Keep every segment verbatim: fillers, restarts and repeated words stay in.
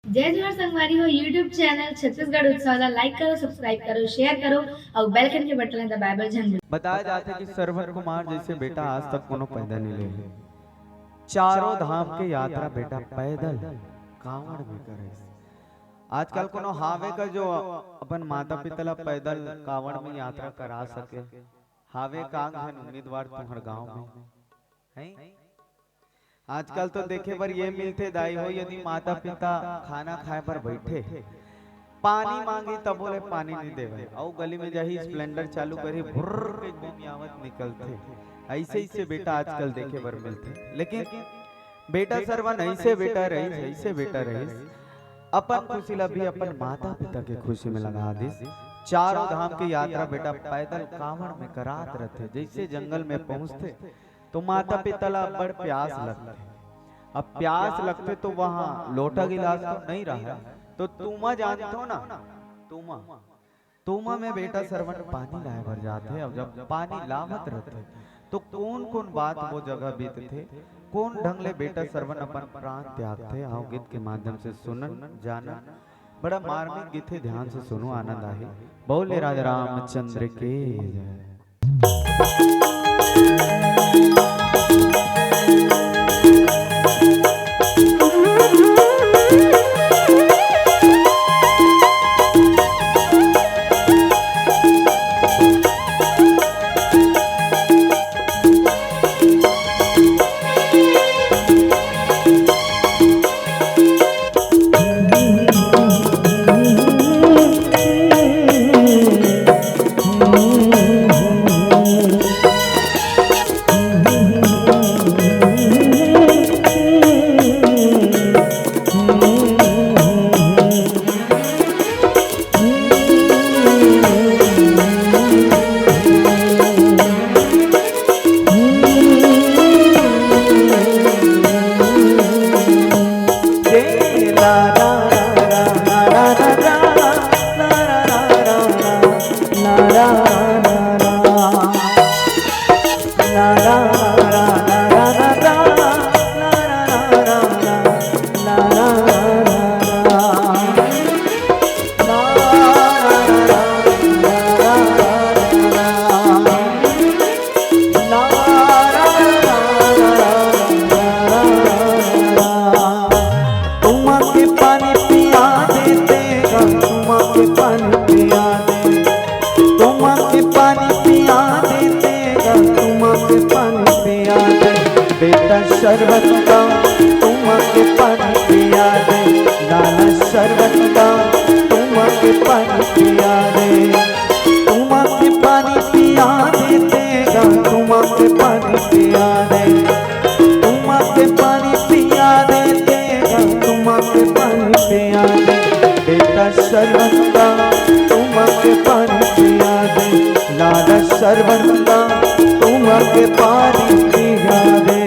जय जोहार संगवारी हो, YouTube चैनल छत्तीसगढ़ उत्सव ला like करो, subscribe करो, share करो अउ bell घंटी के बटन ला दबाए बर झन भूलो। बताया जाथे कि श्रवण कुमार जइसे बेटा आज तक कोनो पैदा नइ ले हे। चारों धाम के यात्रा बेटा पैदल कांवड़ में करे। आजकल कोनो हावे का जो अपन माता पिता ला पैदल कांवड़ में यात्रा करा सके? हावे का झन उम्मीदवार तुम्हर गांव में? हैं? आजकल तो देखे बर ये मिलथे दाई हो, यदि माता पिता खाना खाए बर बैठे, पानी मांगी तब बोले पानी नहीं देवे, अउ गली में जाही Splendor चालू करही, भुर्र के घूम आवत निकलथे। ऐसे ऐसे बेटा आजकल देखे बर मिलथे, लेकिन बेटा सरवन ऐसे बेटा रहिस, ऐसे बेटा रहिस, अपन खुशी ला भी अपन माता पिता के खुशी में लगा दिस। चारों धाम के यात्रा बेटा पैदल कांवड़ में करात रथे, जइसे जंगल में पहुंचथे तो माता पिता ला बड़ प्यास लगथे। अब प्यास लगथे तो वहां लोटा गिलास तो नहीं रहे, तो तुमा जानथो ना, तुमा, तुमा में बेटा सरवन पानी लाए बर जाथे। अब जब पानी लावत रथे तो कोन कोन बात वो जगह बीतथे, कोन ढंग ले बेटा सरवन अपन प्राण त्यागथे, आओ गीत के माध्यम से सुनन जानन। बड़ा मार्मिक गीत हे, ध्यान से सुनो, आनंद आही। बोले राजा रामचंद्र के जय। तुमा के पानी पिया दे तेगा, तुमा के पानी पिया दे, तुमा के पानी पिया दे तेगा, तुमा के पानी पिया दे। बेटा सरवन दा, तुमा के पानी पिया दे, लाला सरवन दा, तुमा के पानी पिया दे, तुमा के पानी पिया दे तेगा, तुमा के पानी पिया दे, तुमा के पानी पिया दे तेगा, तुमा के पानी पिया दे। बेटा सरवन दा, तुमा के पानी पिया दे, लाला सरवन दा, तुमा के पानी पिया दे।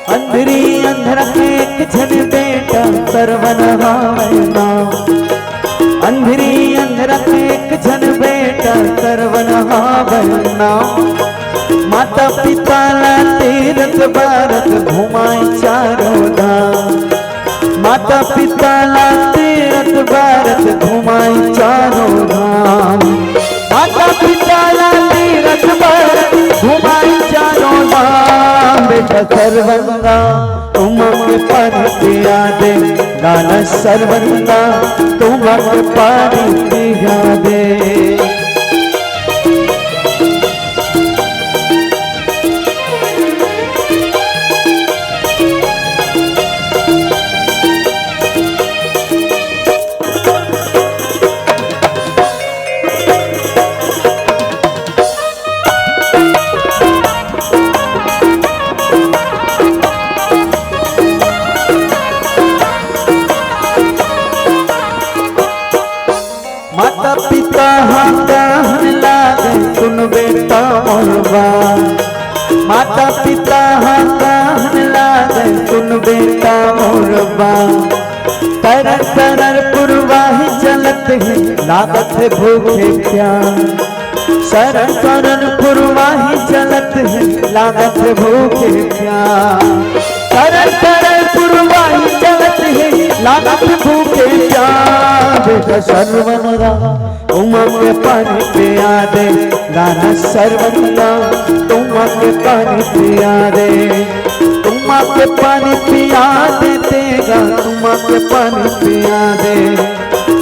अंधरी अंधरा के एक झन बेटा सरवन हावय ना। अंधरी अंधरा के एक झन बेटा सरवन हावय ना। माता पिता ला तीरथ बारथ घुमाय चारों धाम। माता पिता ला तीरथ बारथ घुमाय चारों धाम। माता पिता ला तीरथ बारथ घुमाय चारों धाम। बेटा सरवन दा तुमा के पानी पिया दे, लाला सरवन दा तुमा के पानी पिया दे। लागत हे भूखे प्यास। शरण शरण पुरवाही चलत हे, लागत हे भूखे प्यास। शरण शरण पुरवाही चलत हे, लागत हे भूखे प्यास। बेटा सरवन गा, तुमा के पानी पिया दे, गाना सरवन गा, तुमा के पानी पिया दे, तुमा के पानी पिया दे, तेगा तुमा के पानी पिया दे।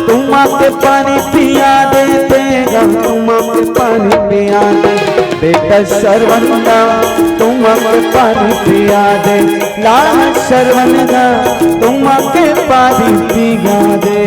तुमा के पानी पिया दे, तेगा तुमा के पानी पिया दे। बेटा सरवन गा, तुमा के पानी पिया दे, लाल सरवन गा, तुमा के पानी पिया दे।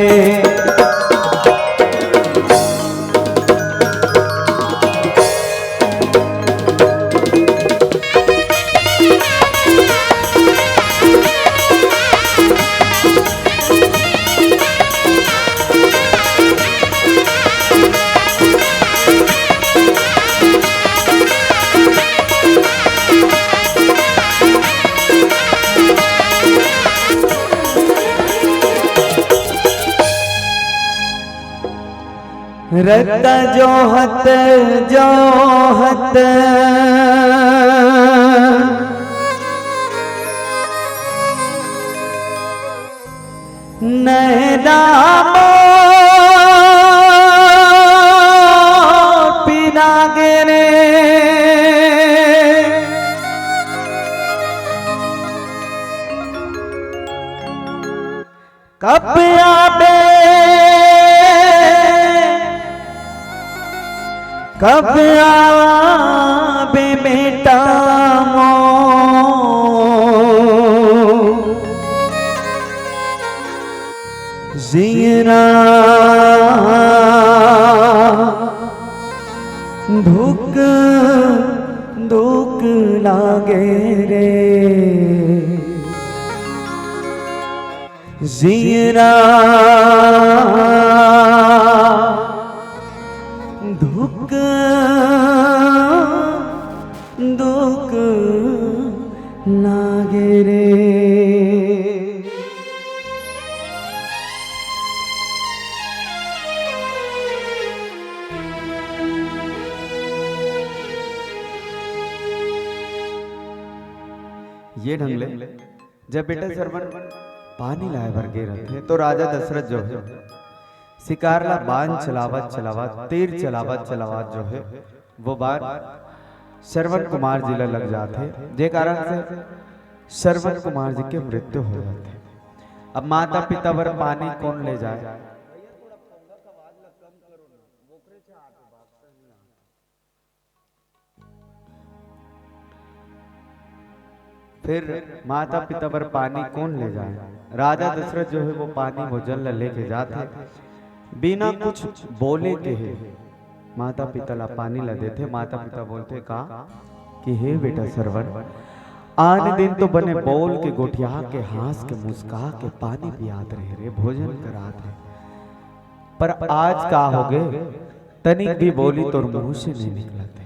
रद्दा जोहत जोहत नैना मोर पिना गे रे। कब आबे, कब आबे बेटा मोर जियरा धुक धुक लागे रे। जियरा धुक धुक लागे रे। ये ढंग ले जब बेटा सरवन पानी लाए बर गे रथे, तो राजा दशरथ जो है, शिकार ला बाण चलावत चलावत, तीर चलावत चलावत जो है, वो बाण सरवन कुमार जी ला लग जाथे, जे कारण से सरवन कुमार जी के मृत्यु हो जाथे। अब माता पिता बर पानी कौन ले जाए? फिर माता पिता बर पानी कौन ले जाए? राजा दशरथ जो है, वो पानी, वो जल ला लेके जाथे, बिना कुछ बोले के है माता पिता ला पानी ला देथे। माता पिता बोलथे का कि हे बेटा सरवन, आन दिन तो बने बोल के, गोठिया के, हाँस के, मुस्का के पानी पियात रहे रे, भोजन करात रहे, पर आज का हो गे, तनिक भी बोली तोर मुंह से नहीं निकलत हे।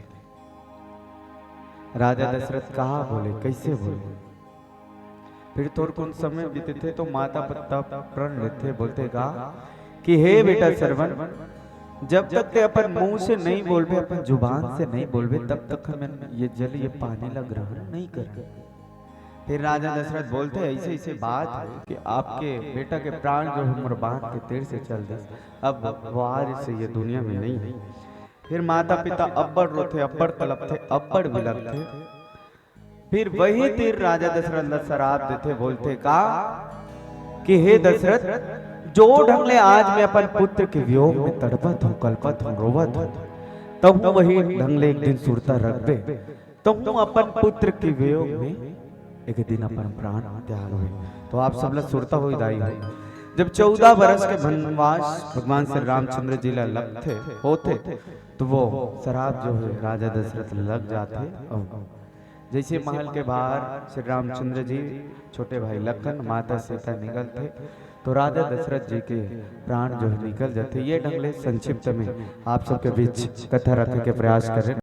राजा दशरथ कहा बोले, कैसे बोले? फिर थोरकुन समय बीतथे तो माता पिता प्रण लेथे, बोलथे का कि हे बेटा सरवन, जब तक ते अपन मुंह से नहीं बोलबे, अपन जुबान से नहीं बोलबे, तब तक हम ये जल, ये पानी ला ग्रहण नहीं करन। फिर राजा दशरथ बोलथे, ऐसे ऐसे बात है कि आपके बेटा के प्राण जो है मोर बाण के तीर से चल दिस, अब वो आज से ये दुनिया में नहीं है। फिर माता पिता अब्बड़ रोथे, अब्बड़ तलपथे, अब्बड़ बिलखथे। फिर वही तीर राजा दशरथ ला सराप देथे, बोलथे का कि हे दशरथ, जो ढंग ले आज मैं अपन पुत्र के वियोग में तड़पत हूँ, कलपत हूँ, रोवत हूँ, तब वही ढंग ले एक दिन सुरता रखबे, तब अपन पुत्र के वियोग में एक दिन अपन प्राण त्याग हुए। तो आप सब ला सुरता होई दाई हो। जब चौदह बरस के वनवास भगवान श्री रामचंद्र जी ला लगथे, होथे, तो वो सराप जो है राजा दशरथ लग जाथे। और जैसे महल के बाहर श्री रामचंद्र जी, छोटे भाई लखन, माता सीता निकलथे, तो राजा दशरथ जी के प्राण जो है निकल जाथे। ये ढंग ले संक्षिप्त में आप सबके बीच कथा रखे के प्रयास करें।